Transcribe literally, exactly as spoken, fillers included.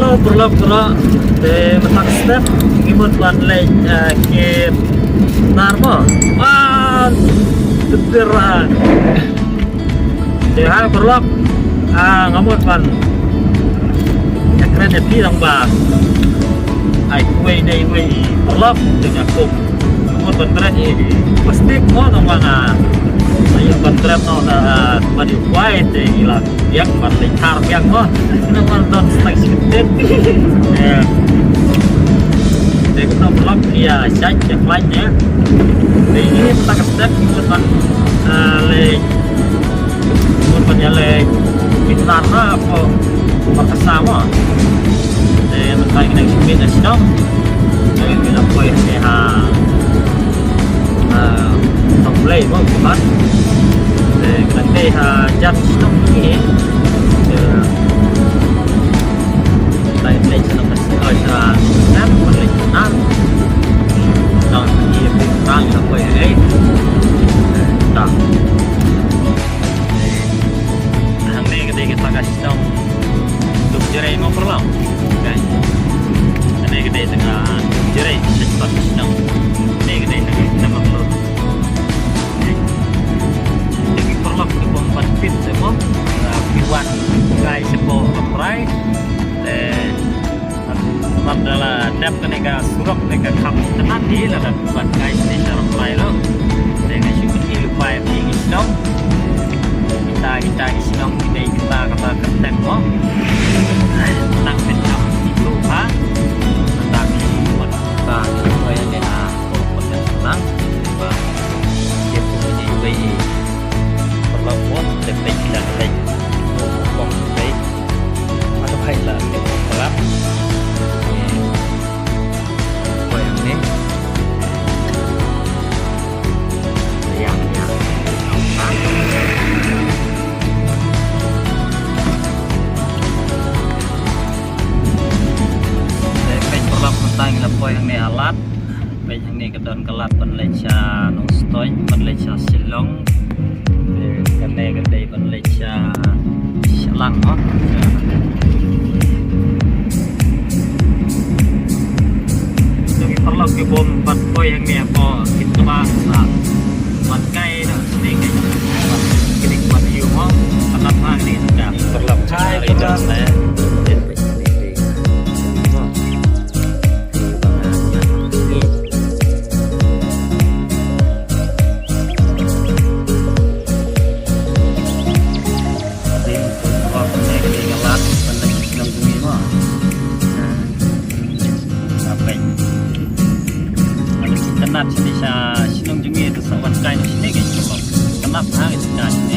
Paralok, paralok, te mynta ka step ngi mut ban leit, eh, ki nar mo. Wan, tebir, ah. Te ha paralok, ah, nga mut ban ïakren ïa phi tang ba ai kuwei dei wei paralok te nga kup. Nga mut ban treh ïa plastik mo, tang ba nga ïa ban treh no na, ah, ban ïa kuwei te ïa la biang ban leit thar biang mo. Namar don stai scripted. Ya. Te kumno vlog ïa shait ïa khlaiñ ïa. Te ïa mynta ka step ngi mut ban, eh, leit, mut ban ïa leit Bitnar na ko markasa mo. Te mynta ngi dang shim bit na shnong. Te ngi la poi hangne ha, ha Tongblei mo, Bitnar. Te ngi dang dei ha jan shnong ngi. Te ngi dang dei shnong ka shnong ka shnong. Ngan pynleit shnong. Nang ngi pynleit shnong la poi eh. Te ta. Hangne ka dei kata ka shnong Dukjrei mo paralok. Kan. Hangne ka dei tang ka Dukjrei, sha kata ka shnong. Hangne ka dei tang ka shnong Mawlud. Te ki paralok ki bym pat pit te mo. Ki wan kai shapoh Lawngtrai. Te Namar da la dep kane ka surok ne ka kham itynnad hi, lada ban kai shane sha Lawngtrai ruh. Te nga shu pyni lypa ïa phi ki shnong. Kita, kita ki shnong ki dei kita kata ka tem mo. Nang pyntham ki briew ha. Kata ki wan kita ki wan ïa ne ha. Ko pyntham shnong. Ba ki pyntham ki wei. Paralok mo, te peit ki la peit. Ko pyntham peit. Ano hai la te ko paralok. Ko yang ni. Yang, yang. Te peit paralok mynta ngi la poi hangne ha lad. Peit hangne ka don ka lad ban leit sha Nongstoiñ, ban leit sha Shillong. Te kane ka dei ban leit sha Shillong mo. Te ki paralok ki bym pat poi hangne hapoh Kitbang sa ban kai da sini kai. Ban klik ban ïoh mo. Kata hangne ka paralok. Hai, paralok. Itynnad shane sha shnong jong ngi, te sa wan kai noh shane ka shnong. Itynnad ha ka shnong.